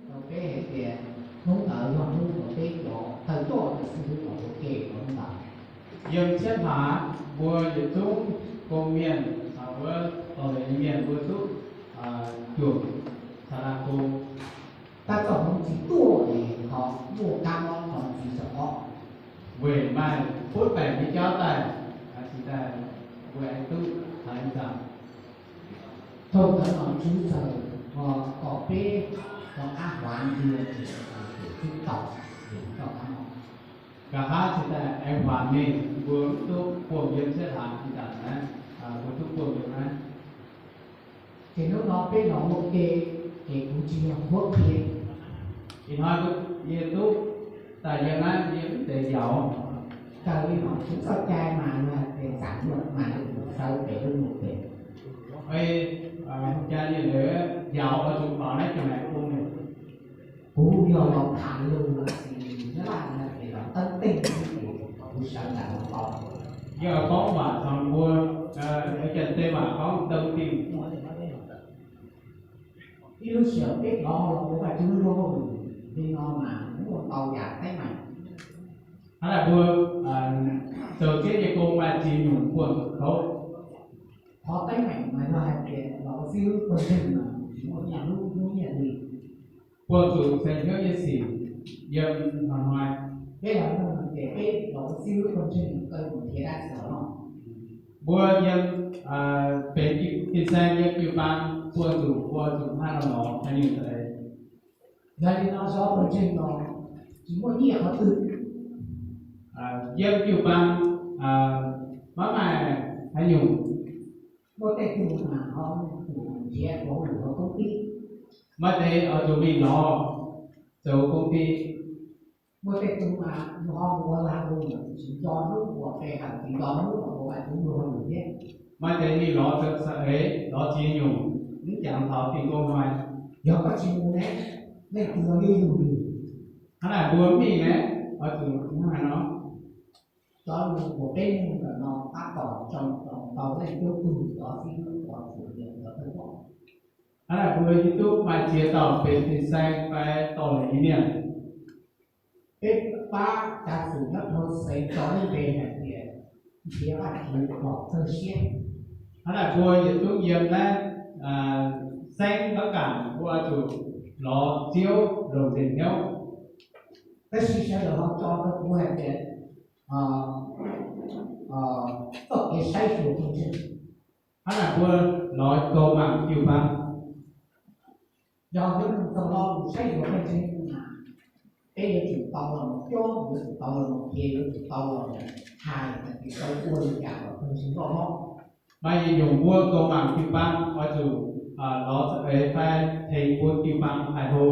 Rau peb hais tias hnub ntawd yog hnub uas peb cov tawg coj tus xib hwb los ua ke rau hnub ntawd. Yawm Txhiab Hav npuag yawm tub Koo Miam uas tom Lej Miam npuag tub cuam Xas Las Koo. Tab tom hnub txiv tuaj es ho muaj kab mob rau txiv txom ob. Vem may phub pem li cab tais, tsis tas vem tub thaiv ntxas. Thaum ntawd no Tswv Txawm ho kom peb rov qab huav ntias ces tus twb tau, tus tau kab mob. Nkawd hab tsis tas es huav me npuag tub puam yawm Txhiab Hav tsis tas na, npuag tub puam yawm na. Ces hnub no peb los ua ke, ces kuv tsis yog huab qhia. Hnub no yawg tub tas yawg na, yawg ib tes yaus. Raws li no kuv txoj cai mas yog tias xam luag mas yog sawv pem lub nus pem. Ua cas yawg lawv yaus ua tsuv pom na cov mas ua nws. Kuv yog los tham lus los sis nyob Nyab Laj no ces los teeb teeg xwb ces kuv sawv ntawm no tau. Yog poob vam txog npua, ua cas tej vam poob teeb teeg. Ib lub sij hawm peb cov los ua Vajtswv lub hauj lwm li no mas muaj ntau yam teeb meem. Hab npua txaus txiab ces koo mas tsis nyum puag khaub. Qhov teeb meem mas yog hais tias los ua xib hwb pawg ntseeg mas tsis muaj nyiaj hlub hlub nyiaj li. Puag txum xeev hlub nyiaj xim, yawm hais, peb los nug ces peb los ua xib hwb pawg ntseeg kawg mus nrhiav dab tsi los no. Npua yawm pem Phis Xees yawm Cws Paas puag txum ua txum hab no los hais nyum ntawd. Yog li no zov pawg ntseeg no tsis muaj nyiaj qhov twg. Yawm Cws Paas mab mais hais nyum. Muaj tej tug mas ho mus nrhiav hauv lwm hauv koob tij. Maj tes ho tug li lov txawv koob tij. Muaj tej tug mas ho mus ua lag ua luam tsis nco hnub ua ke, tsis nco hnub los ua vaj tug ua hauj lwm thiab. Maj tes li lov txawv xav ev lov tsis nyum, ib cas thaum tim nkaus no. Yog koj tsis mus ne, leej twg yuav yug nws? Hab npua mij ne, ho txum hais no. Cov lus uas peb nug ntawm no tab tom tsoo rau ntau leej tub tug cov xib hwb uas txum yawm cov thawj coj. Hab npua yawm tub mas txiav tau pem Phis Xees fais tau Lej Nyiaj. Peb pab cav xwm nyob rau Phis Xees tso lub npe hais tias nrhiav Vajtswv kom txawj siab. Hab npua yawm tub yawm na, xeeb nab kam ua txum lov Ziaub Loos Ntseeg Hnyoob. Tab sis sawv daws ho tso rau kuv hais tias txoj kev saib xyuas pawg ntseeg. Hab npua lov Kaus Maam Cws Paas. Yog lub nug txog lo lus saib xyuas pawg ntseeg mas peb yuav tsum tau los cob, yuav tsum tau los qhia, yuav tsum tau los hais txog kev tau ua li cas kom pawg ntseeg loj hlob. Mas yawm nyum npua Kaus Maam Cws Paas ua txum lov txawv ev fais theem npua Cws Paas hais hu.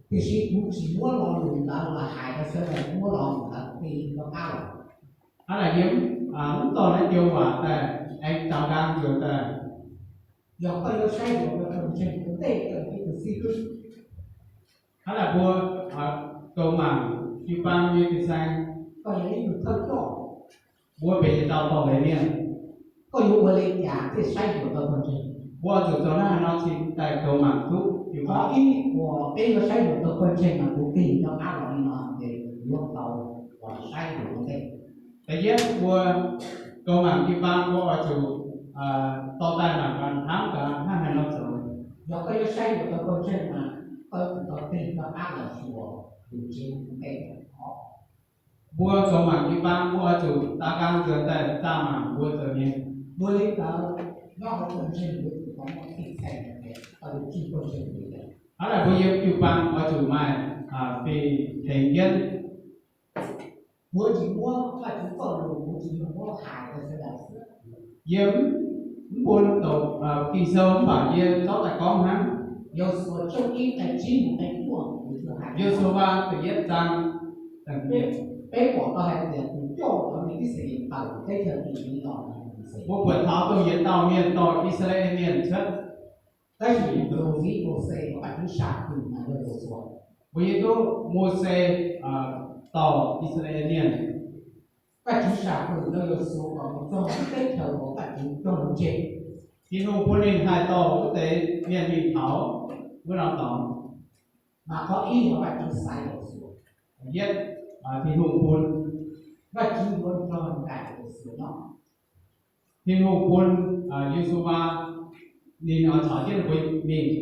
Tiam sis kuv tsis muab lo lus ntawd los hais rau sawv daws, muab lo lus ntawd qhia rov qab los. Hab npua yawm tub tau na cov vam tas, ev tav nkaag ntsuas tas, yog koj yuav saib xyuas rau pawg ntseeg ua ntej raws ib tug xib hwb. Hab npua Kaus Maam Cws Paas yawm Phis Xees, koj yog ib tug thawj coj, npua pem ces tau tau Lej Nyiaj, koj yuav ua li cas thiaj saib xyuas tau pawg ntseeg? Npua txawm txog na no tsis tas Kaus Maam tub Cws Paas, ib uas peb yuav saib xyuas tau pawg ntseeg mas kuv tig rov qab los li no ces yuav tau saib xyuas ua ntej. Tab sis npua Kaus Maam Cws Paas npua ua txum tau tais maam kas hab kas hab hais no txog, yog koj yuav saib xyuas tau pawg ntseeg mas koj yuav tsum tau tig rov qab los xyuas tus tsev ua ntej. Npua Kaus Maam Cws Paas npua ua txum tav nkaag ntsuas tas txaj maam npua txawm nias. Npua li ntawd nyob hauv pawg ntseeg yuav tsum tau muaj txij txheem, tau tswj pawg ntseeg li ntawd. Hab npua yawm Cws Paas ua txum mais Phis Theev Yeeb. Kuv tsis muab Vajtswv txoj lus, kuv tsis yog muab hais rau sawv daws xwb. Yawm npua tau Kis Xaus npaam yawm txob tais koob hab, Yausuas tshooj ib nqe tsib mus nqe cuaj, Yausuas vas tawm yeb txaa, peb pom tau hais tias tus coj cov neeg Yixalayees tawm teb chaws Iziv los, npua puas thov tuaj nrhiav tau mej tau Yixalayees tshab. Tab sis tus txiv Mauxes uas Vajtswv sam hwm mas yog Yausuas. Npua yawm tub Mauxes tau Yixalayees, Vajtswv sam hwm rau Yausuas kom mus txog lub teb chaws uas Vajtswv cog lus tseg. Tib nub puab neeg hais tau lub teb niaj hnub thaum ub no tod. Mas qhov ib yog Vajtswv xaiv Yausuas. Thứ nhất, à, Thiên Hùng phun, Vajtswv yuav nrog nraim Yausuas nyob. Thiên Hùng phun, à, Yosua, nws thov Vajtswv, nws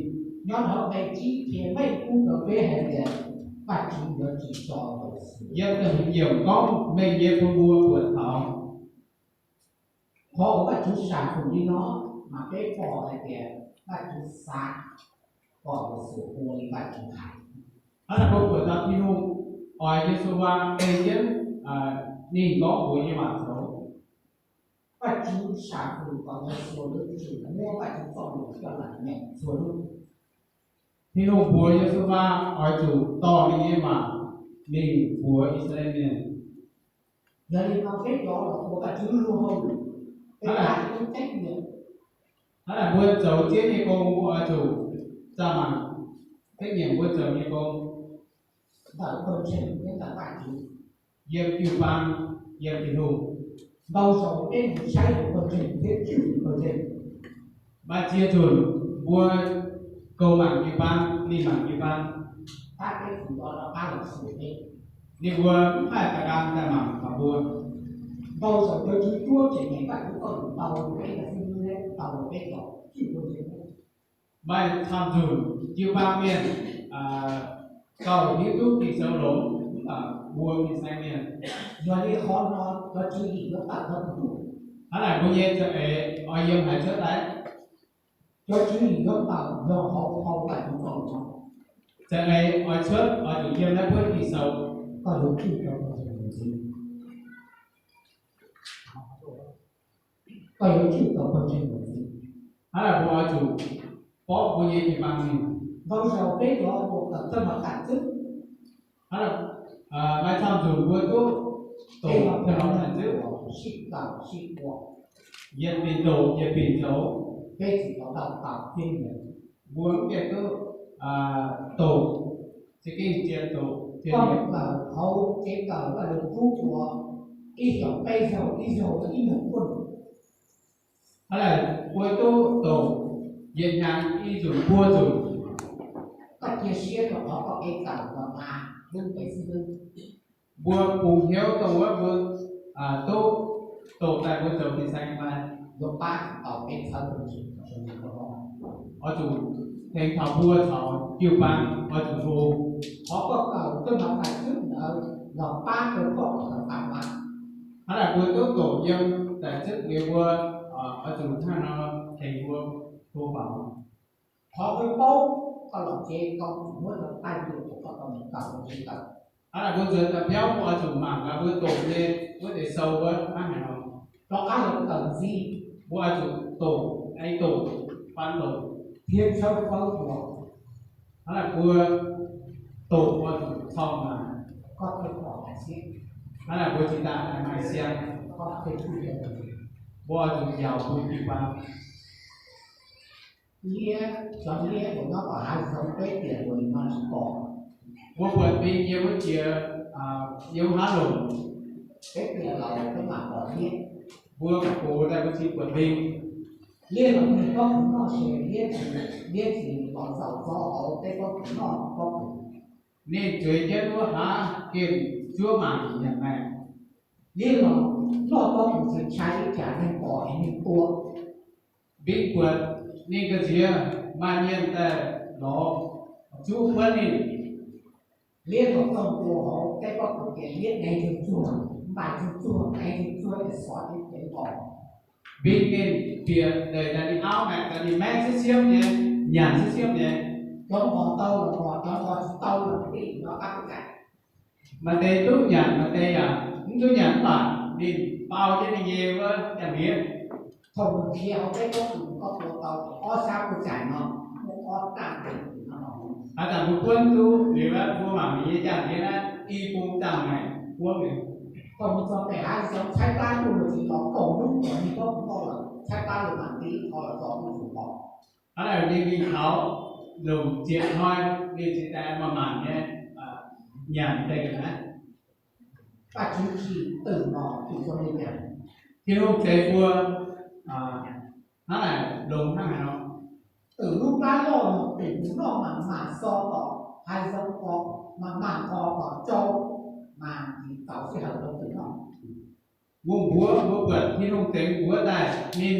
nyob rau nqe tsib qhia meej pub rau peb hais tias Vajtswv yuav tsim txom Yausuas. Yog tus yawm koob Meej Yias phun npua puas tau. Qhov uas Vajtswv sam hwm li no mas peb pom hais tias Vajtswv xav kom Yausuas ua li Vajtswv hais. Đó là phung của Thiên Hùng, ờ, Yosua, Ê Diếp, ờ, nhìn có của Yê Mả Thấu. Vajtswv sam hwm kom Yausuas yuav tsum muab Vajtswv txoj lus coj los nyeem txhua hnub. Thiên Hùng phun Yosua, ờ, chủ to đi Yê Mả, nhìn của Israel. Yog li no peb cov uas ua Vajtswv lub hauj lwm, peb Đó là, tab ib lub trách nhiệm đó là vua Chầu Chiết Nhị Công, vua chủ cho mà trách nhiệm vua Chầu Nhị Công. Ntawm pawg ntseeg thiab ntawm Vajtswv. Yiem Cwj Pab, yiem Tin Hluj. Ntau zaus peb mus saib tus pawg ntseeg thiab tshwj tus pawg ntseeg. Mas txhua tus vua Cwj Pab, Lis Mas Cwj Pab, tab peb tsis nco rov qab los xyuas peb. Nws vua maj tas kam ntawm mas qhov vua. Ntau zaus cov Tswv Cuab tseem nyeem Vajtswv txoj lus ntau rau peb cov xib hwb, ntau rau peb cov tshwj pawg ntseeg. Mas txhua tus Cwj Pab miaj, tau hnub tub ti sau los, vua mi xaiv miaj. Yog li qhov no cov tswv yim yuav tawm qhov twg tuaj? Qhov no vua nyem txawm es o yem hais tshawb tais. Cov tswv yim yuav tawm yog hauv hauv Vajtswv txoj lus no. Txawm es o tshawb o tus yem lawv puab ti sau. Koj yuav tshwj tau pawg ntseeg mus ntxiv. Koj yuav tshwj tau pawg ntseeg mus ntxiv. Qhov no vua o tsum pob vua nyem Cwj Pab miaj. Ntau zaus peb cov uas tawm thawj mav tam txwb. Qhov no, mas txhua tus vua tub tau thawj mav tam txwb. Sib tawm sib ua, yem pim tau yem pim tau. Peb tsis tau tau tau thiab nyias. Vua mej tub tau tsis keej cia tau thiab nyias. Koj kawm hauv kev kawm Vajluskub ua ib xyoos peb zaug, ib zaug ib nyuag tuj. Qhov no vua tub tau yem nyas ib zaug pua zaug. Koj cia siab rau qhov koj kev kawm los mas lub npe xib hwb. Vua pum hiauv tau vua tub tau tais vua tsaus ti xais mas yuav pab tau peb txhawb pawg ntseeg. O tsum theej thaum vua thaum Cwj Pab o tsum hu. Qhov koj kawm koj mav tam txwb ntawd los pab rau koj kom tau pab pab. Qhov no vua tub tau yem tam txwb nws vua o tsum thaj no theej vua hu pab. Qhov koj paub koj los tsev koj tsum muab rau tais vua kom koj tau mus kawm ua tsev kawm. Qhov no vua txawm tau piaub vua o tsum mam nqa vua tau nce vua tes sau vua hab hais no. Rov qab los kawm ntxiv. Vua o tsum tau ev tau pab tau thiab txhawb pab vua. Qhov no vua tau vua tsum txhob mas koj thiaj pom hais siab. Qhov no vua tsis tas hais mas siab. Koj thiaj tshwj tau. Vua o tsum yaum vua Cwj Pab. Liab, cov liab uas nyob tom hav zoov peb tiam uas nws no tsis pom. Vua puam npis cia vua cia yau hab lug. Peb tiam laus peb mam pom liab. Vua puv tas vua tsis puam npis. Liab los nws pob kws noj se liab tsis, liab tsis los xaus txog hauv peb pob kws noj pob kws. Nej tsuas ceeb muab hav kev tsuab mas nyiam mas. Liab los noj pob kws tsis ntshai ib tsam neeg pom es neeg tua. Npis puam nej koj txiv mas nyiam tas los tsuab puab nej. Liab los txog ntua hauv peb pob kws ces liab dev tsuag tsuag, ntais tsuag tsuag, dev tsuag tsuag es xov cev cev nkaus. Npis nej tias daim tas li aub mas tas li meb xiab xiab ces, nyam xiab xiab ces. Cov nqos tau los nqos, cov nqos tsis tau los npis no qab txais. Mas tes tub nyam mas tes yam, tub nyam lam npis pau thiab nws nce ua yam npiav. Thaum mus ntsia hauv peb pob kws koj tua tau ob sab puag tsaim no, muaj ob raj nqis no. Has tas mus puab tub nws ua mam nws yam npiav na, ib pub raj mais puab nws. Thaum mus txog pem hav zoov tshaib plab tuaj los tsis tau kaum hnub uas nws pob kws noj lawm, tshaib plab los mam nti qhov los txog mus tsis pom. Qhov no yog vim thaum lus txiav thoi, vim tsis tas mas mam nyam tes na. Vajtswv tsim twm no twm zoo li cas? Thiab lub tsev vua, hnab na, lus hnab hais no, twm lub plab loj no twm tus noj mas mas xo kom hav zoov qo, mas mag qo kom tsau, mas tsis txaus sij hawm rau tus no. Mus npuav, npuav puam thib rooj teev npuav tais, nej,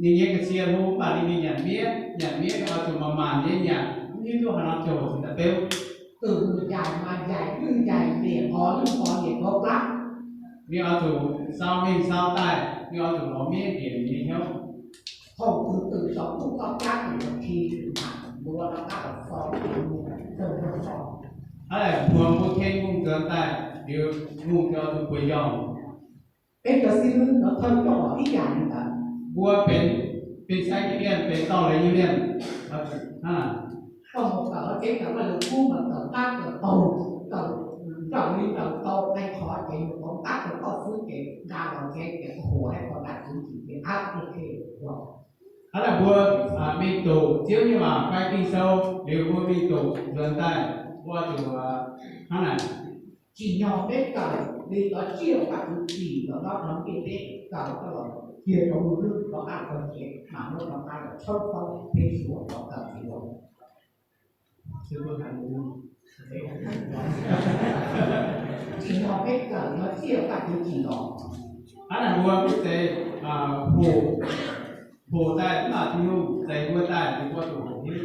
nej nyiaj ka sia hu npam li nej nyam miab, nyam miab o tus mas mas nyiaj nyam, nyiaj tuaj hav no caug tsis ntawm peb. Twm yais mas yais, lwj yais liam qo, lwj qo liam qo plab. Nej o tus xau meej xau tais, nej o tus lov miab liam nej nyob. Thaum twg twm tau kuj toj plab twm los khi, npua rov qab los txo, npua txo. Hab npua, npua kheej mooj ntxuav tais, npua mooj cov tug puas yog. Peb cov xib hwb no thawj coj los ib yam li ntawd. Npua pem pis xaib nyiaj liaj, pem tau lawv nyiaj liaj. Koj mus kawm tsev kawm Vaj Lug Kub mas kawm qab kawm taug, kawm nraum li nraum tau qee qhov ces yus tau qab tau toj xwb ces nqa los tsev ces qhuas hab qhov dam txwv tsim ces ab ua ke. Hab npua mej tug Txiab Nyiaj Vam faib Keej Sau, nws npua mej tug ntxuav tais, npua tus hab na. Tsim nyog peb kawm li cov tsiaj Vaj Tswv tsim los nyob rau ntiaj teb, kawm coj los cia rau lub hlwb rov qab rau tsev mas muab rov qab los tshawb paub peb suav los kawm txiv los. Tsim nyog peb kawm cov tsiaj Vaj Tswv tsim los. Hab na npua peb tes, hum, hum tais, npam tug nug tes npua tais, npua tus hum thiab.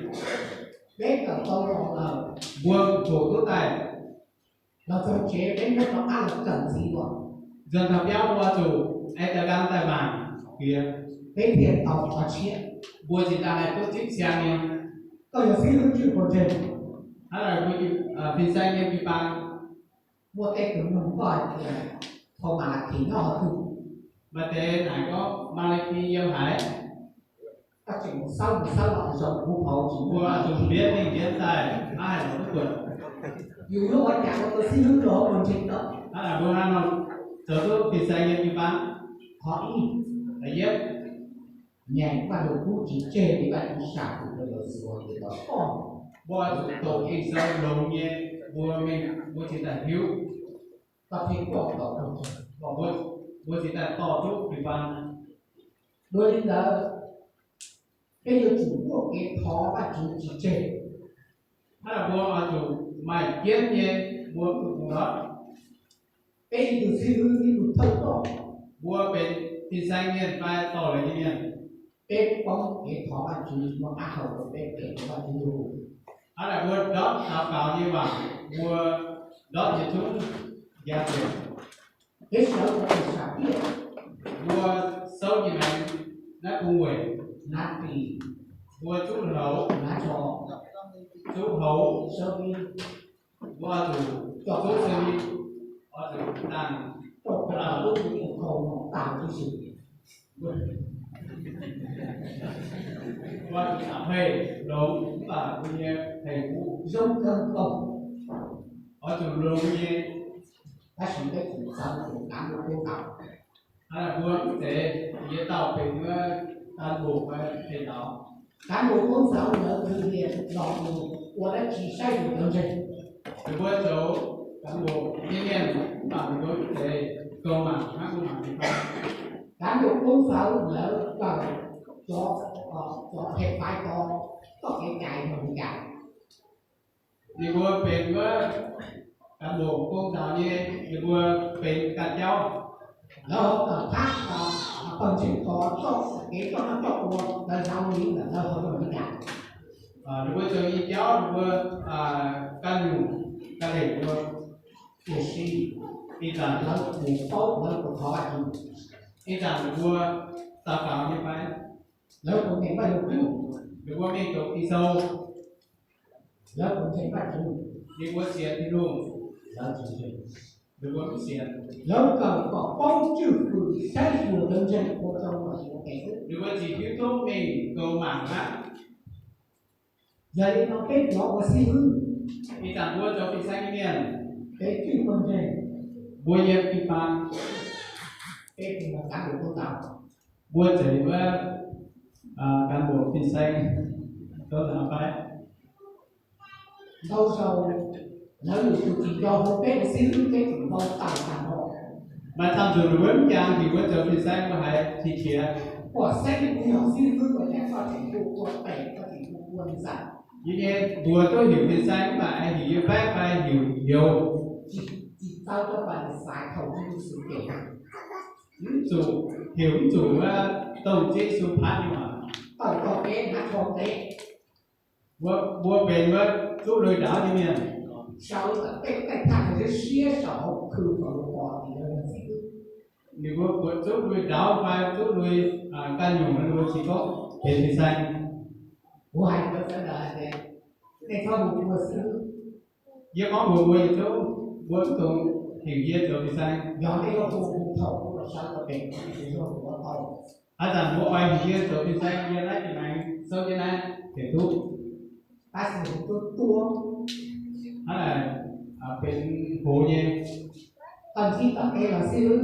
Peb kawm tau los lawm, npua hum tub tais. Los txog tsev peb muab rov qab los kawm txiv los. Ntxuav tais piab npua tus, es tas kaa tais mas, piav, peb thiaj tau qhov tshiab. Npua tsis tas hais tub txib xya niag. Koj yog xib hwb tswj puas ntseeg? Hab pis xaib nyiaj pis pas. Muaj tej tug nug koj tias, thaum Malakis nyob qhov twg? Mas tes hais koj Malakis yog hais. Koj tseem mus xawb mus xawb los zoo kuv hauv tsis muaj tus ntiav neeg ntiav tais, hab hais los lub tuam. Yus yuav ua cas ua tau xib hwb rau hauv pawg ntseeg tau? Hab npua hab no, txawv tub pis xaib nyiaj pis pas. Qhov ib, nyeem Vaj Lug Kub tsis tseg li Vaj Tswv sam tus rau Yausuas tias kom koj, npua tus tau Keej Sau loov nyem, npua mej, npua tsis tas hiub. Koj thiaj koj tau, npua tsis tas tos tub pis pas. Dua li ntawd, peb yuav tsum muaj kev thov Vaj Tswv tsis tseg. Hab npua tus Maim Kiab nyem, npua tus mus lawm. Peb ib tug xib hwb ib tug thawj coj, npua pem pis xaib nyiaj pais tau lawv nyiaj. Peb poob kev thov Vaj Tswv tsis muaj qab hau rau peb kev thov Vaj Tswv lug. Hab npua dob tav kaus nyiaj vam, npua dob nyiaj tub yav tuam. Peb sawv rau pem sam tiaj, npua xaub nyiaj meej, nab pub nqes, nab ris, npua tsub hlauv, nab tso, tsub hauv, sawb vib, npua tus coj xwb, npua tus taag, rau lub tus khau no tag tib si. Npua tus sam phem loov, npam kuv nyem phem kuv zoo kawg nkaus. Npua tus loov nyem, tab sis peb tseem xav tus kav npua koob ntawv. Hab npua ib txhis yuav tau pem muab kav npua pem tau. Kav npua koob ntawv lawv khwv hias los mus ua dab tsi saib yus cov ntseeg? Nws npua tau kav npua nyiaj nyiaj, npam npua ib txhis kaus mam hab kuj mam li pab. Kav npua koob ntawv lawv kawm cov, cov phem faiv ko txoj kev cai yog li cas? Nws npua pem muab kav npua koob ntawv nyem, nws npua pem kav caub. Lawv ho kawm phab pawg ntseeg ko txoj kev coj noj coj ua, lawv zauv li ntawm lawv ho yog li cas? Nws npua tau ib caub, nws npua kaj nyum, kaj lem npua, tiam sis ib txhis lawv mus paub lawv tus thov Vaj Tswv, ib txhis nws npua tau kav nyem pais. Lawv puas nyeem Vaj Lug Kub? Nws npua mej tau Keej Sau. Lawv puas ntseeg Vaj Tswv? Nws npua xias Tis Nug. Lawv tsis ntseeg. Nws npua xias. Lawv kawm kom paub tswj fwm saib xyuas cov ntseeg ua zoo los sis ua phem xwb. Nws npua tsis twb tub mej kaus mam hab. Yog li no peb cov ua xib hwb, ib txhis npua cov pis xaib nyiaj, peb tswj pawg ntseeg, npua nyiaj pis pas, peb tseem kav npua koob ntawv, npua tseem muab kav npua pis xaib koob ntawv pais. Ntau zaus lawv lwm tus tsis nco hauv peb ua xib hwb, peb tseem npau taws tag nrho. Mas thaum ntawd nws muab cas nws muab cov pis xaib muab hais tsis khiav. Puas xaib kuv yog xib hwb ua cas koj tseem ua ua phem, koj tseem ua ua ntxhais? Yog nej tuav tuab hwm Tis Xaas mas hwm Yaj Pab fai hwm Yauv? Chỉ chỉ dấu cho bạn xài khẩu như sự kiện. Ib txwm hwm ib txwm tau Tswv Yexus phab li mas. Tổng cộng đến hát không tế. Npua pem muab txub lui rau cov niag. Sáu là cái cái thằng cái siết sáu khư khổ của thì nó là gì? Nws ua txub lui rau fai txub lui kaj nyuam no tsis paub pem Tis Xaas. Ua hais rau sawv daws hais tias, nej txhob mus ua xib hwb. Yog qhov mus ua YouTube, ua tus hwm Yexus Tis Xaas. Yog nej ua tus hwm thaum ua sawv daws pem ua tau. Hais tias mus ua hwm Yexus Tis Xaas, yog lab tis nees xauj cov neeg pem tub. Tab sis tus tuaj, hab pem huv nyem. Koj ntsib tom kev los xib hwb,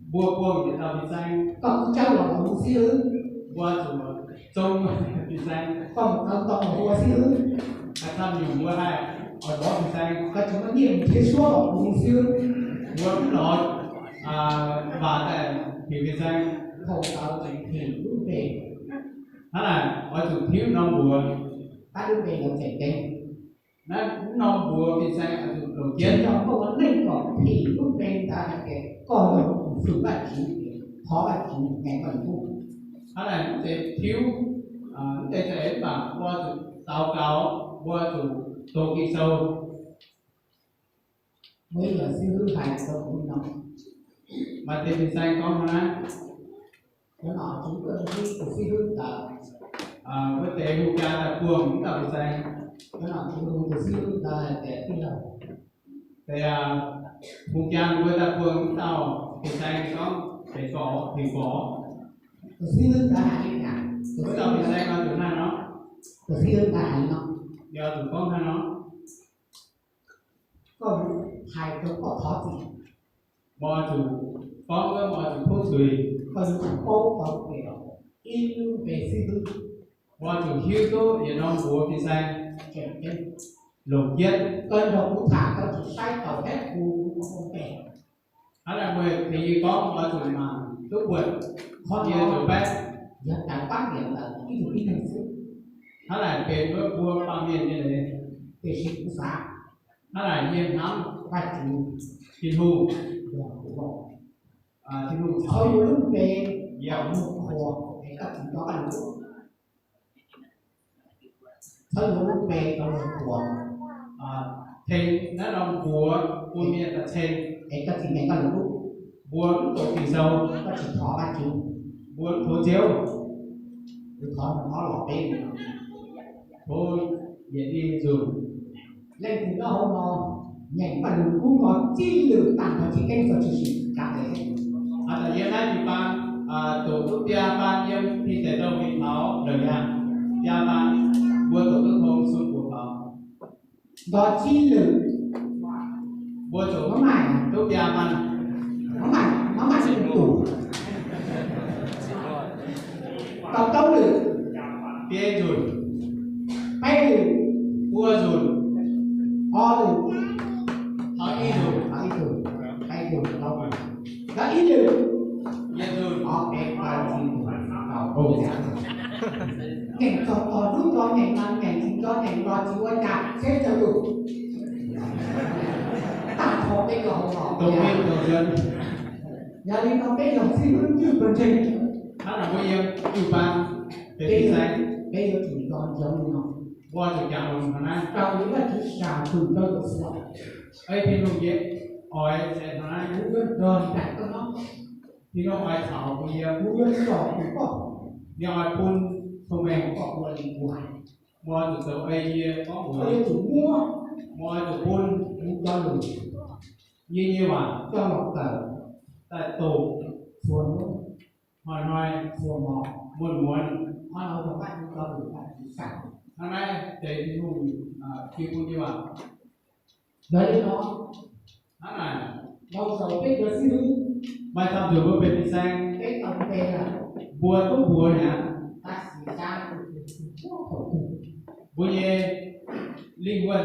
npua puag ntiav tau Tis Xaas. Koj kuj cawb los ua xib hwb, npua txum txoo Tis Xaas. Koj mus kawv ntoo los ua xib hwb, hais txog nyuam npua hais, os dov Tis Xaas. Koj tsis muaj nyiaj nrhiav suab los ua xib hwb, npua los vas tas hwm Tis Xaas. Thaum ntawd tseem hwm lub npe, hab na, os txum thib no npua, tab lub npe los tseem ceeb. Nab no npua Tis Xaas os txum laus ciab. Yog koj ua neej kom phim lub npe ntawd hais tias koj yog tus hwm Vajtswv, thov Vajtswv nyeem Vajluskub. Hab na, lub npe thib, lub npe tseem ceeb mas ua txum tau kaus, ua txum tus Kis Xaus. Muaj ib yam xib hwb hais rau kuv no, mas tes Tis Xaas koob no na, cov nom tswv tuaj ntsib tus xib hwb ntawd, ua tes hu ca tas puag mus ntau Tis Xaas. Cov nom tswv hu tus xib hwb ntawd hais tias, tij laug, tes hu ca mus ua tas puag mus ntau Tis Xaas koob, tes kom, tes kom. Tus xib hwb ntawd hais li cas? Tus xib hwb ntawd hais li no. Tus xib hwb ntawd hais li no, yog tus koob hais no, koj hais rau koj thov txim, mas tus koob, mas tus thub txim, koj yuav tsum paub tau tias ib lub npe xib hwb, mas tus xib hwb tub yog no npua Tis Xaas, laus ciab. Koj nrog kuv tham koj tsis saib taus thiab kuv ua npe. Hab na, mus tes koob mas tus mas tub puag, qhov tias tus pab, yog tas pab niam ntawd ib tug tib neeg xwb. Hab na, pem muab pua paj miaj li, tiam sis kuv xav, hab na, yeej hnov Vajtswv, Tswv Ntuj, Tswv Ntuj txhawb yuav lub npe, yog mus qhuas es koj tsis nco Vajluskub. Txhawb yuav lub npe rau luag qhuas, theej nab no npua, ua miaj tas theej, es koj tsis nyeem Vajluskub, npua lub tus Kis Xaus, koj tsis thov Vajtswv, npua lub tus Txiv, kuv thov nws qhov los peb, thov Yexus Khetos. Leej twg nyob hauv no nyeem Vajluskub no txij lwm tag nrho tsis keeb txog tshwm sim kav ntes. Has tas yog nab tis pas, tus tub Pia Pas yog phim tes rau me thaum lawm yag, Pia Pas, npua tus tub thoo xu puas tau nto txij lwm, npua tus mab maj, tub Pia Pas, mab maj, mab maj tus, tau plaub lwm, peb lwm, peb lwm, pua lwm, ob lwm, thov ib lwm, thov ib lwm, peb lwm, plaub lwm, thov ib lwm, yog lwm, ob peb plaub tsib puas, tau kaum yam. Nyeem txog tog hnub nco nyeem no, nyeem tsis nco nyeem los tsis ua cas, seb tsawg lus. Tag nrho peb yog hauv no. Yog li no peb yog xib hwb cwj pawg ntseeg. Hab no peb yog cwj pawg, peb yuav tsum nco ntsoov li no. Ua tus cav los no na, rau li Vajtswv sam hwm rau tus xwb. Ej, Phim Nug yeej ua tsev no na, kuv yuav nrog nraim koj nyob. Phim Nug ua txhaum kuv yuav, kuv yuav tsom kuv koj, yog ua pun txhua meeg koj ua li kuv hais. Ua tus txaus ej yam koj ua, koj yuav tsum muab, ua tus pun kuv cov lus, nyiaj nyiaj vam coj los kawm, tawm tus, txhua hnub, hnoi hnoi, txhua hmo, muaj muaj, qhov no yog Vajtswv cov lus Vajtswv sam. Hnub no ces Phim Nug, Phim Nug nyiaj vam. Yog li no, hnub no, tau zaum peb cov xib hwb, mas tau zaum peb pem Phim Xees, peb tau npe lawm, npua tub npua nyab, tab sis sab tus twg tsis muaj thaum twg, npua ye li npua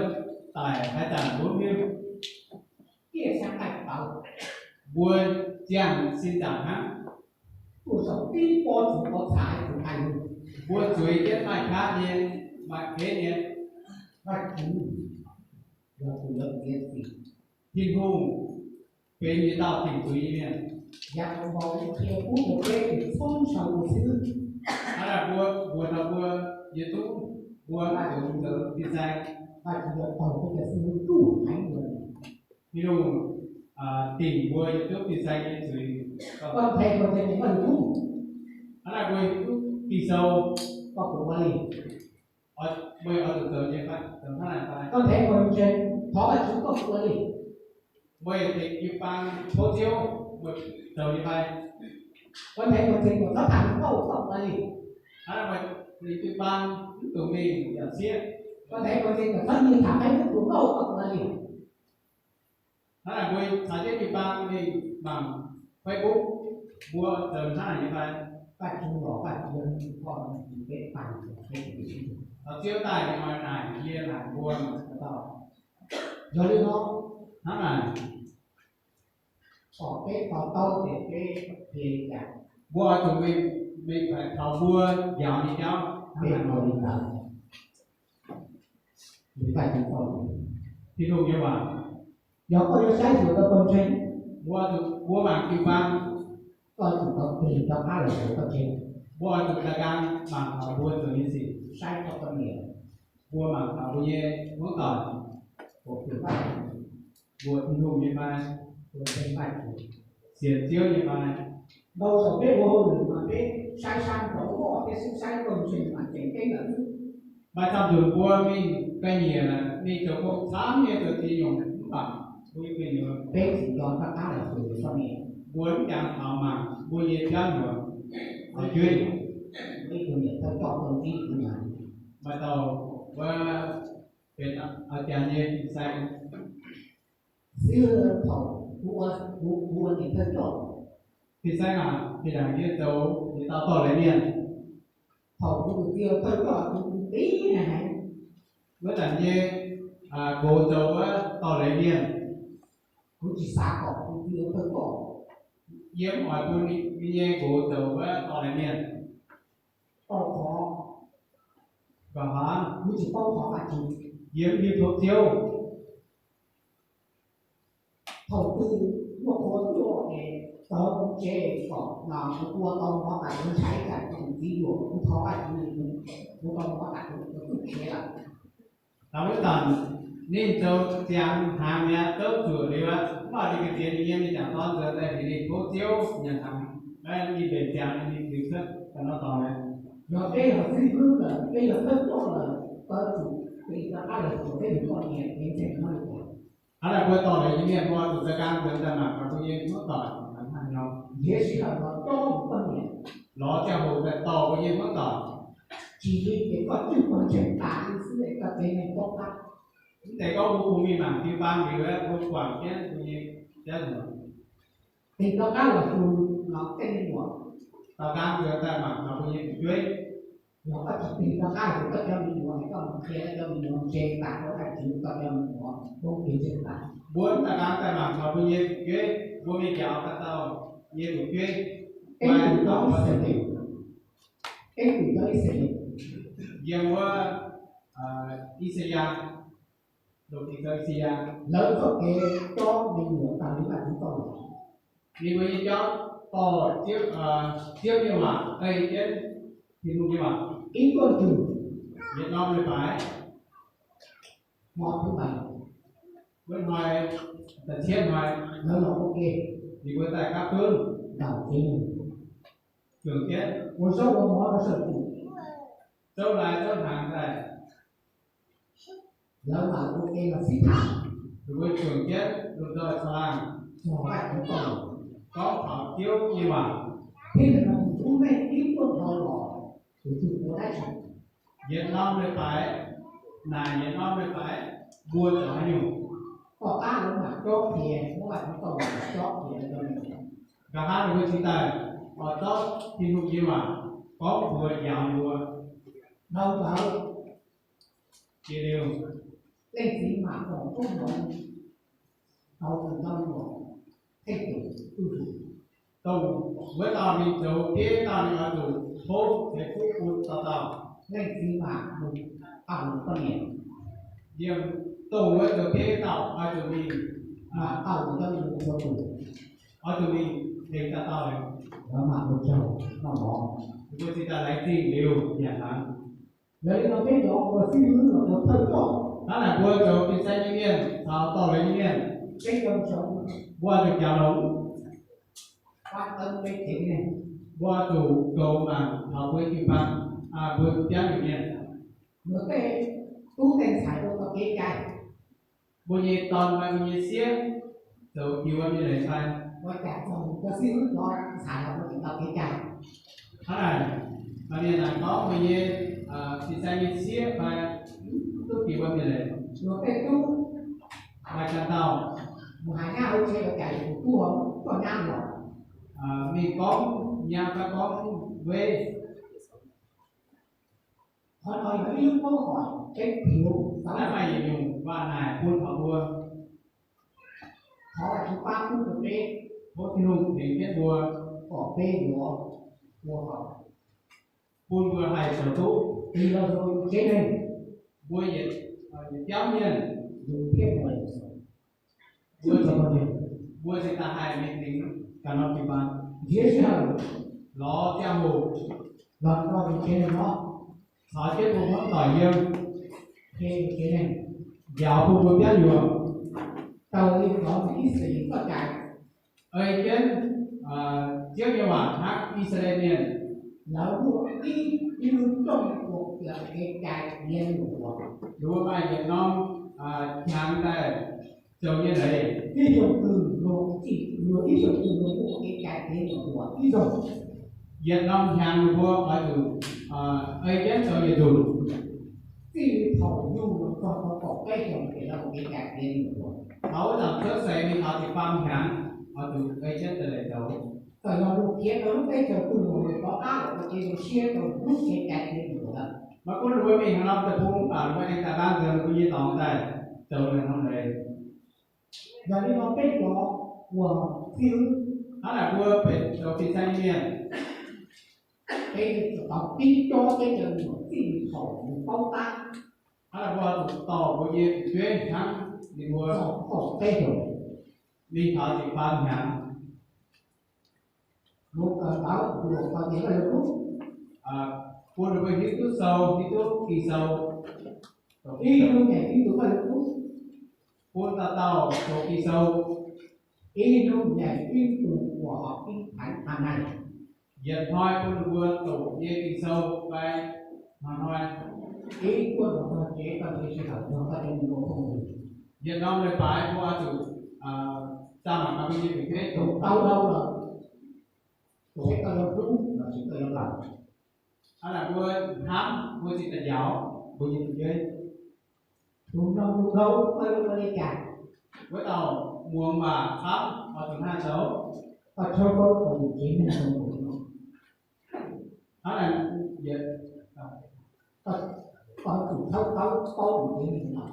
tais hais tas npua hwj, tiaj xyab nqaij tawv, npua txiag xi ntas hab, tuaj zaum tib pob txhuv pob txha tus nqaij lug, npua txuv tiab nqaij khab yeej Vaj kev niam, Vaj Tswv yog tus yuav txiav txim. Thiaj Hung, peb nyias tau txim txwv ib niam. Yog tus npau qhia pub rau peb tus txhob ntshaw ua xwb. Qhov no puas, puas tau puas yog tub, puas Vaj Tswv tus tij xeeb, Vaj Tswv yuav taug peb cov xib hwb tuaj heev. Thiaj Hung, tim puas yog tub tij xeeb yog txwv. Koj theej Koj ntseeg ces koj yog tub. Qhov no puas yog tub tij xeeb, koj puas ua li? Koj theej Koj ntseeg thov Vaj Tswv koj puas ua li? Koj theej Koj ntseeg thov Vaj Tswv koj puas ua li? Koj theej Koj ntseeg kom txhob tham nkauj koj puas ua li? Koj theej Koj ntseeg kom txhob nyiag tham qab tus nkauj koj puas ua li? Hnab no puas yog txhav ceb cim pab li mas Facebook, puas txawm hnab no yog fais? Vaj Tswv los Vaj Tswv yog tus koj peb pab, txhav txiab ntais li mas nais lia nais npua mas tau. Yog li no, hnab no kom peb to taub tias peb qhia li cas. Npua tus me, me pais thaum npua yog li caub, peb ua li ntawd. Thiaj Hung yuav vas, yog koj yuav saib xyuas tau koj ntseeg, npua tus, npua mas cim pab, koj tsum tau tig rov qab los xyuas koj ntseeg. Npua tus tas kas mas thaum npua txom nyem xim, saib koj poj niam, npua mas thaum npua nyem muab tom, npua Thiaj Hung yuav fais, npua ntseeg Vaj Tswv, xiam txiab yuav fais. Ntau zaus peb ua hauj lwm mas peb saib sab nraud loj thiab xub saib koj ntseeg mas tseem ceeb lawm xwb. Npaj txog tus npua mej koj nyiam lawm, mej tau koj txhab nyiaj rau txiv nyuam mub pam, peb tsis nco rov qab los xyuas poj niam, npua ib cas thaum mas npua nyem thiab luag, qhov cuab, peb tus niam thawj coj tau ntsib kuv mas, mas tau ua pem a cas nyem tij xeeb. Xib hwb, thaum kuv ua, kuv, kuv ua niam thawj coj, tij xeeb a, tij daim nyiaj txaus nyem tau tog laiv niaj. Thaum kuv tus txiv thawj coj kuv tus tib heev, muab daim nyiaj nkaus txaus tog laiv niaj. Kuv tsis xav kom kuv tus txiv thawj coj, yog muab kuv tus nyiaj nkaus txaus tog laiv niaj. Tau qhov, kom hov, kuv tsis paub qhov Vaj Tswv, yog li thaum txiaub. Thaum twg muaj qhua tuaj es tawv kuv tsev kom no kuv ua tau mov tas kuv ntshai tsam kuv tus txiv yuam, kuv thov Vaj Tswv, kuv tau mov tas kuv txuj khiav lawm. Tau ib tag, nej tau txiav hnav miv tub tsuam li, muaj li kws txiav nyiaj me cas tau ntawd, tab sis nej thaum txiaub nyiaj hnav, nej npe txiav li kws xwb, tau no tau lawm. Yog peb yog xib hwb lawm, peb yog thawj coj lawm, tau tsum tig rov qab los xyuas peb tus poj niam kev ntseeg no li cas. Qhov no puas tau lawm, yog nej muaj tus tas kas ntawd tas mas kom tus nyiaj muab tom, nyiaj sij hawm los coj tus poj niam los coj hu tas tus nyiaj muab tom. Tsis li ces koj cwj pog ntseeg tas li xwb es koj tsev neeg paub qab. Ib tes koj ua kuv me mam cim pab li, ua kuam thiab tus nyiaj thiab luag. Tig rov qab los xyuas no tej me nyuam, tas kas ntawd tas mas kom tus nyiaj tus cuab. Yog koj tsis tig rov qab los xyuas koj cov me nyuam, koj mus qhia koj cov me nyuam ntseeg tas, koj tsis ua koj cov me nyuam poob kev ntseeg tas. Npua tas kas tas mas kom tus nyiaj tus cuab, npua me cas tas tau nyiaj tus cuab. Peb tus cov Ixayees, peb tus cov Ixayees, yog ua Ixayees, lus Ixayees, lawv txoj kev cob me nyuam tas li Vaj Tswv txoj lus. Li kuv yeej cob tog txiab, txiab me nyuam, ej, txiab, Thiaj Hung me nyuam, ib tuaj ntug, yog no me pais, hmo thứ bảy, hnub hnoi, tas txhiab hnoi, lawv los ua ke, li kuv tas kab tub, ntawm kev mus, tsuam txiab, ua zaub ua mov rau sawv daws, zaub lais zaub hnav ntawd. Lawv mam ua ke los sib tham, lus ua tsuam txiab lus txog txog laj, txog Vaj Tswv txoj lus, cob thaum txiab me nyuam, thiab lwm tus tub neeg ib tuaj dhau los, tus twg ua dab tsi, yog no me pais, nas yog no me pais, npua txawm hais nyuj, koj qab lawv mam cob qhia, muab Vaj Tswv txoj lus cob qhia rau me nyuam. Nkawd hab lus ua tsis tawm, los txob Thiaj Hung me nyuam, cob npua yav npua. Dhau ntawd, cia li, leej txiv mam foom koob hmoov rau tus me nyuam, theej tus tuj tus, tus muab tau me ntxuav peb tau me ntxuav tus thaub txhais kub ua tau tau, leej txiv mam mus Tau mus koj niam, Yeej tuaj ua rau peb tau ob tug me, tau mus koj niam ua tus, ob tug me ntees tau tau lawm, lawv mam mus caug noj mov, kuv tsis tas laiv txij liu yam heev. Yog li no peb cov uas xib hwb los ua thawj coj, tab lam ua rau phim xeeb nyiaj niaj txhos tau lawv nyiaj niaj, peb cov ua tus cav loos, ua tus kaus mas thaum ua cwj pab, ua piab yus niaj. Luag tej tub tej ntxhais ua tau kev cai, npuaj nyuag to mas npuaj nyuag siab, txaus yus ua me lees fais, ua cas txog cov xib hwb cov ntxhais los ua tsis tau kev cai. Hnab na, mas niag nas koob npuaj nyuag, phim xeeb nyuag siab fais, tub tsis ua me lees. Luag tej tub hais tsis tau, mus hais nyab hauv tsev ua cas yus tus tub ho muab koj nyab los. Me koob nyab fab koob veb. Qhov no yog ib lub paub hom peb thiv xav mas yus nyuam vaj nais pub qhov ua, thov Vajtswv pab pub rau peb, pub thiab hu nqe thiab ua kom peb yuav ua kom pub npua hais saum tub, tig los rau tsev neeg, npua yim caub nyiaj, yus thiab mus, npua tsis tas hais me ntees, kam no tsis pas, nrhiav sij hawm los txaj mus, los rau yus tsev neeg no, thov thiab hu muab tom yeeb, qhia yus tsev neeg, yog hu npua piab yuav, raws li cov ntxhais Israel txoj cai. Ej Ceeb, Txiab Yauhas hab Yixalayees, lawv muaj ib, ib lub rooj uas yog kev cai tiav num uas, luag mas yam no, cheem tais rau nyiaj lawm. Ib xyoos twg luag, luag ib xyoos twg luag muaj kev cai tiav num uas ib xyoos. Yam no cheem nws ua qhov tus, Ej Ceeb rau yus tus, txij li thaum yug los txog rau kaum peb xyoos ces lawv ua kev cai tiav num uas, thaum ub txawm txhawb xeem li thov tsis pab cheem, qhov tus Ej Ceeb tau lawm rau. Txawm yog luag khiav rau lub teb chaws twg los luag rov qab los ua kev zoo siab rau lub kev cai tiav num uas lawm. Mas kuv lus ua me no tau pub pam lus ua neej tag dab ntawd kuv yeej tos tais rau lawv no lawm. Yog li no peb cov uas xib hwb, hab lam ua pem rau phim xeeb nyiaj, peb tau pib cob peb cov me nyuam txij li thaum yus paub tab, hab lam ua tus tos ua yeej tus cuab hab li ua txog kaum peb xyoos, li thov tsis pab cheem. Luag kawm ntawv luag kawm tias Vajluskub, pub rau peb Hiv Tub Xaus, Hiv Tub Kis Xaus, ib hnub nyeem ib tug Vajluskub, pub tau tau tus Kis Xaus, ib hnub nyeem ib tug uas hom ib thaiv Anais, yam hnoi pub rau peb tus Kis Xaus fais, hmo hnoi ib tuaj los txog tsev koj nrhiav sij hawm nrog koj cov me nyuam ua phooj ywg. Yam no lawv pais pub ob tug, txaj mam no peb nyiaj tus peb tus tau dhau lawm, tus peb tau yau hlub los sis tau yau lawm. Hab lam ua hab ua tsis tas yaus, ua yeej tus cuab, tus mloog tus dhau koj yuav ua li cas, ua tau muas npam txhawb qhov tus naj tau, koj tshawb paub tau yus tsev neeg tau mus no. Hab lam, koj tus tshawb paub paub yus tsev neeg no,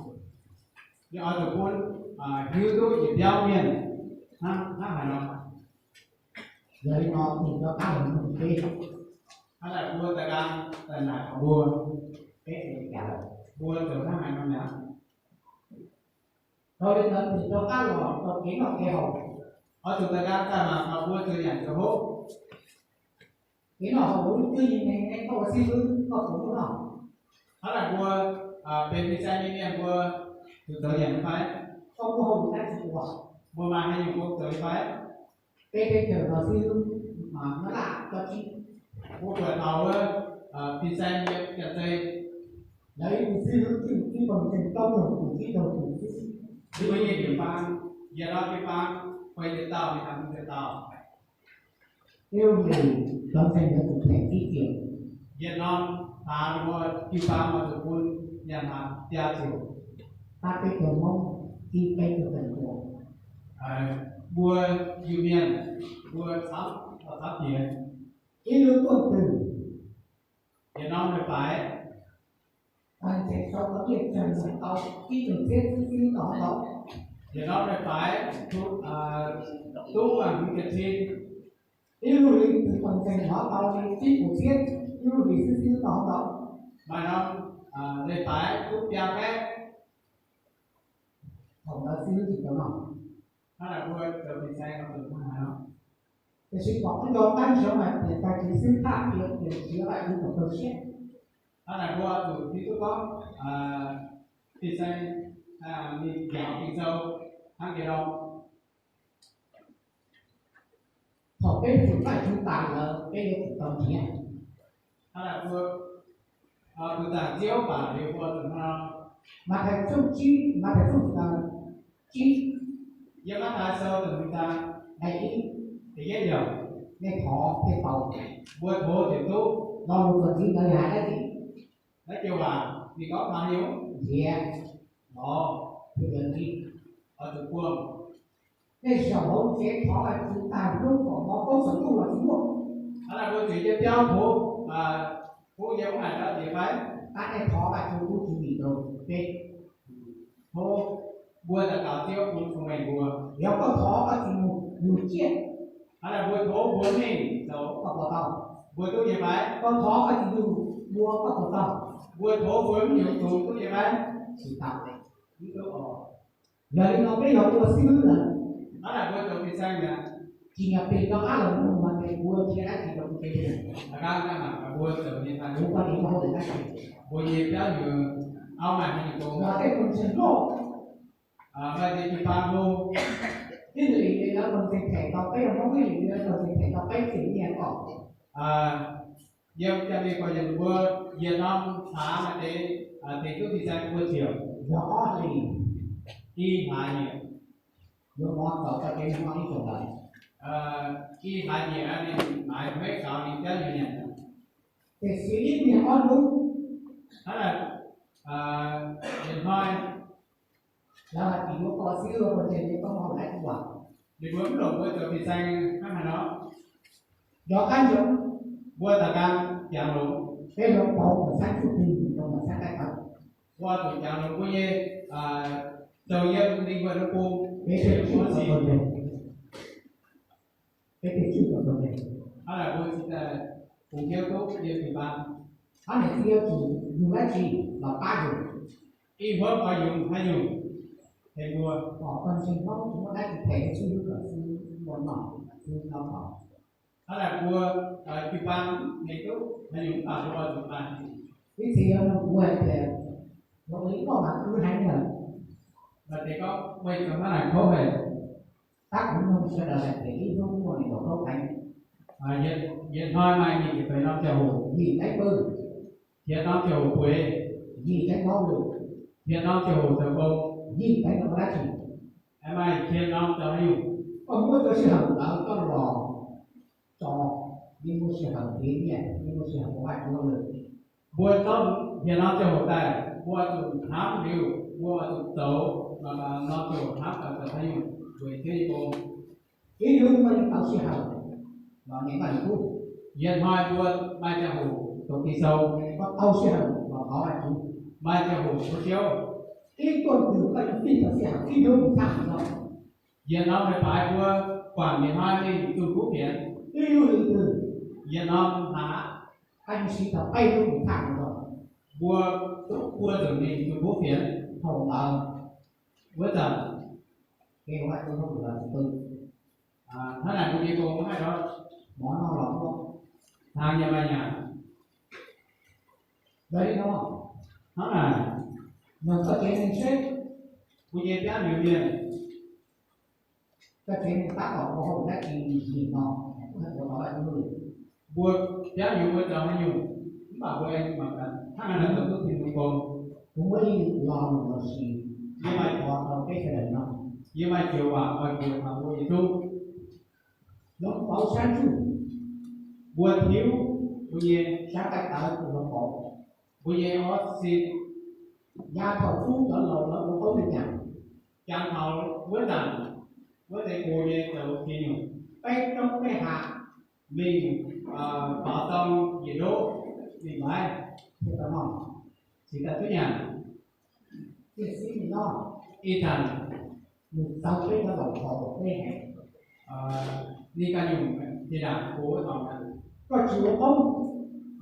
yog ob tug pub Hiv Tub Yim Piab Nyiaj, hab hais no. Yog li no tig rov qab los nug peb, hab lam ua tas kas tas nas kom npua, peb ua li cas lawm, npua txawm hab hais no yom. Dhau li ntawd tig rov qab los rau kev noj kev haus, ob tug tas kas tas nas kom npua txawv yam txawv hub. Kev noj haus lub twb yig neeg ne, koj ua xib hwb koj puas muaj noj? Hab lam ua pem phim xeeb nyiaj niaj npua tus txawv yam li fais, koj muaj hauj lwm dab tsi ua? Npua mas hais nyuam qhuav txawv li fais. Peb teb chaws no xib hwb mas nyob laj cov tsib, kuv puas tau ua phim xeeb nyiaj cov txawv, lawv ib tug xib hwb twb ib pawg ntseeg plaub caug tus tsib caug tus xwb, tsis muaj nyiaj tus pab, yog no tus pab pab tsis tau li cas kuj tsis tau. Ib lub hlis cov ntseeg yuav tsum them tib tiam. Yam no tas ua cwj pab mas tus pub yam no tiag tiag. Pab peb cov Hmoob, pib peb cov Hmoob, npua yug niag, npua txhab, txhab tias ib lub tuaj twg, yam no nws pais, pab ntseeg sau tau ib leeg tseem tau ib tug txhiab xwb xwb no tau. Yam no nws pais, tub mas hwv tias txhij, ib lub hlis twg pab ntseeg hnov tau li tsib puas txhiab, ib lub hlis xwb xwb no tau. Mas no Leej Paiv tub Pia Peb. Thaum ntawd xib hwb tsis tau noj, tab sis pom qab nco qab ntsoov hais tias tag kis xib hwb Thaj Pia Pia Pia Vaj Tswv tau tawg siab. Tab sis tus thib tub Poob, thij xeeb, nws yog Pis Xau thab Kev Loo. Thaum peb fwm Vajtswv tas lawm peb yuav tsum tau nrhiav. Tus tag Txiv Pam Liv ua tus no, Mathais tshooj tsib, Mathais tshooj tsib, yog Mathais sawv tus ntawd, daim ib, tias yeb yog, nej thov thiaj tau, npuaj thov thiaj tub. Lo lus txuas ntxiv ntawd yog hais dab tsi? Dab Kiau Vam, nws koj mas yus nrhiav, los thiaj tau ntsib. Tus puag, nej zaum hauv tsev thov Vajtswv tag hnub kom mov koob txoos ntuj los tsis muaj. Tab sis puag tsev cov cov thov, kuv yeej muab hais rau tias peb, tab nej thov Vajtswv kuj tsis lim rau peb. Thov, npuaj tau Txiv Poob Txoos Meej npuaj, yog koj thov koj tsis mus yug tsiaj, tab sis puag thov npuaj neej txaus koj puas tau. Npuaj tub yeej peb, koj thov koj tsis yug npua koj puas tau. Npuaj thov npuaj neej yug txaus tub yeej peb, tsis tau. Yog li no peb yog ua xib hwb lawm, tab sis puag tau pis xeeb, tsis yog pis rov qab los mus mas nws ua nrhiav dab tsi rau kuv peb. Kuv poj niam muaj hauj lwm dab tsi? Npuaj yeej pab yus, aub mas nws tus, los tej tus ntseeg loj, vaj tij pab hlub, ib lim li lawv tus ntseeg them tau peb, Hmoob ib lim li lawv tus ntseeg them tau peb txim nyiaj ko. Yog cov li ko yog npuaj, yog no thav mas tes, tes tub pis xeeb npuaj txiag, yog ob hlis, ib hlav nyiam, yuav mov txaus koj tsev neeg noj ib xyoos lawm. Ib hlav nyiam, maiv peb xaus li cov yus nyiam. Tiam sis ib niag ob hnub, tab sis, yog no, lawv hais tias yuav koj xib hwb ua pov tseg, koj muaj hauj lwm dab tsi? Nws puas muaj lus ua tau pis xeeb hab hais no? Nco qab ntsoov, npuaj tau kab caav lus, peb yuav pauv mus xab tsuj plig, mus rau mus xab kaij tawv, ua tus caav lus npuaj yeej, txaus yeej li npuaj lub pub, peb thiaj tswj tau pov tseg. Peb thiaj tswj tau pov tseg. Tab sis puag tsis tas, kuv thiab tub yeej tsis pab, hab niam txiv yuav tsum yug dab tsi los pab yus. Ib huab qhov yus hab yus, phem npuaj, pom tau ntseeg Hmoob tsis muaj dab tsi phem, xib hwb kom xib hwb npuaj noj, xib hwb noj tau. Tab sis puag, tsis pab, niam tub hab yus pab ua tus pab. Ib txhia yog nug kuv hais tias, yog ua li koj mas kuv heev lawm, mas tes koj ua ib tug mab nais khaub hais. Tab kuv nug sawv daws hais tias ib hnub muaj nees nkaum plaub teev, yawg Hnoi mas yim pes no caug hum, yim teev pw, yawg no caug hum pua, yim teev plaub lus, yawg no caug hum tawm nkaus, yim teev rau dab tsi? Mas yawg no tau hab yus, koj muab cov sij hawm ntawd koj los tso, yeej muaj sij hawm nrhiav nyiaj, yeej muaj sij hawm ua Vajtswv hauj lwm. Npuaj tau yawg no caug hum tas, npuaj tus hnab liu, npuaj tus txaus, no caug hum hnab tas tau hab yus, npuaj thiab yus ko. Ib hnub koj yeej tau sij hawm los nyeem Vajluskub. Yawg Hnoi npuaj mas caug hum tus Kis Xaus, koj tau sij hawm los thov Vajtswv, mas caug hum tus Xiaub. Ib tuaj twg koj yeej fij tau sij hawm ib hnub mus txhab no. Yawg no mas pab puag, kuam yawg Hnoi li tug Kub Fiav, ib hnub li twg, yawg no mus hnav, koj yeej siv tau peb hnub mus txhab no. Npuaj tub puag txwm li tug Kub Fiav, thaum ntawd, vuab txawm, kev ua Vajtswv hauj lwm los tsis pw. Hnab nas kuv ces kuv hais rau, mov noj los muaj, tag nyam mas nyam. Yog li no, hnab nas, nug koj tsev neeg seb, kuv ces piab nws niag, koj tsev neeg tab tom ua hauj lwm dab tsi nim no, kuv hais ua tau dab tsi lwm. Npuaj piab yus ua tau hab yus, maj npuaj mas hnab nas tau tub Phim Nus Koo, kuv muab ib lo lus los sis, yeej mas ua tau peb sawv daws no, yeej mas cuav vam mas kuv tau ua YouTube. Hloov pauv sab ntsuj, npuaj thiab, npuaj nyem sab kaij tawv kuj hloov pauv, npuaj nyem ob xis, yav thaum ub cov laus lawv ua paub li cas, cas thaum vuab ntam, vuab tes kuv nyem txaus tsis nyuam, peb roob peb hav, me, tov tau yim lub, me npaiv, thiab tau noj, tsis tas tub nyam, thiaj xib noj, ib tag, nws txawv peb cov laus thaum peb heev. Li koj nyuam, li dam kuv tau, koj tsis ua paub,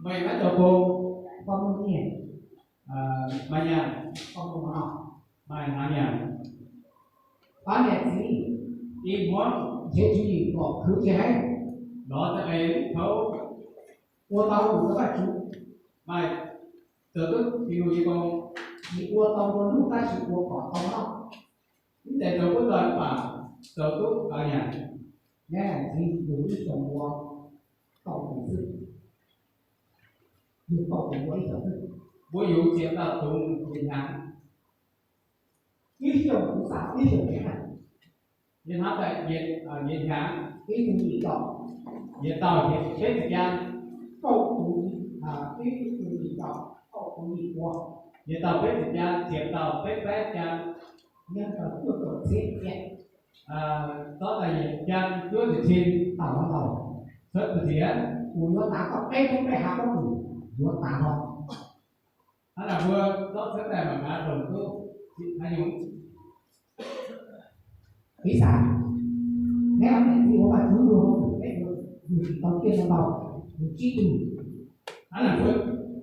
npaj mab tau koj, koj muaj nyiaj, Mas nyas, mas nyas, pab niam txiv, ib hmos, nrhiav tswv yim kom khwv tsis heev, lov txoj kev thaub, ua tau lus rau Vajtswv, mas txawm twb tsis mus yi koo, tsis ua tau nplua nuj tab sis ua kom tau noj. Ib tes rau pub tau pam, txaus tub tau nyam. Neb ntxiv yus ib xyoos ua kaum tus xwb, yus kaum tus ua ib xyoos xwb. Puab yus txiav tau tus tus hnyav. Ib xyoos kuv xam ib xyoos tsev na. Yog hnov tas yias hnyav, ib tug yim tau, yias tau peb txhais cai, kaum tus, ib tug yim tau, kaum tus yim ua, yias tau peb txhais cai, txiav tau peb peb cai, nyob rau cuaj caum txhiab cai, txob tas yias cai cuaj caum txhiab tau los tau. Txhawb tus txiav, kuv yuav tav koj peb peb peb hav koob tus, yuav tav hov. Hab nas puab txob txhawb tas mam nqa roos tub, tsis hab nyuj. Piv xam, neb ob niam txiv ua Vajtswv lub hauj lwm, neb yuav yug tsis tau kiag no tau, yug tsib tug. Hab nas puab,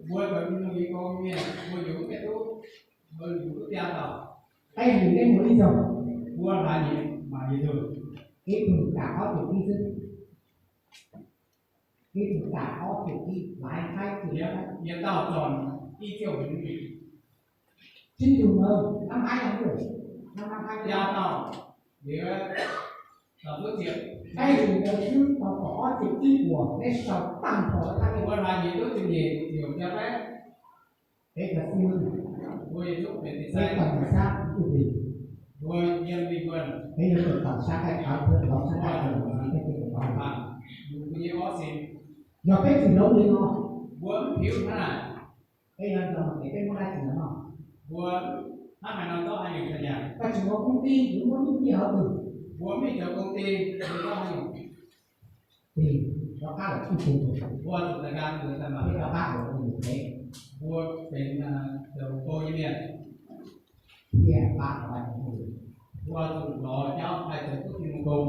puab cov nyuj yim koob niam, puab yug peb tub, puab yug tub tiag tau. Peb yug neb mus ib zaug, puab hnav nyiaj mas yug tug, ib tug kam ob tug ib xwb. Ib tug kam ob tug ib, laiv qaib tug, yias tau txog ib txhiab ua nws. Tsib tug na, nab haib no, nab haib, yias tau, yias tau tub txiav. Peb yug tau xwb tau kom ob tug ib ua, neb sau tag nrho lawv thab neb. Puab hnav nyiaj tub txiav nyiaj txiav cov peb. Peb cov xib hwb, peb cov niam xab tus tij, peb yuav tsum tau sab qaij qhawv, peb tau sab qaij qhawv, peb yuav tsum tau. Yog peb tsis hloov li no, peb yuav nrog ces peb muab dab tsi los noj? Koj tsis ua koob tij, yuav muab nyiaj hov twg? Tis rov qab los txuj tug, peb rov qab los ua yus peb, thiaj pab rov ua yus peb.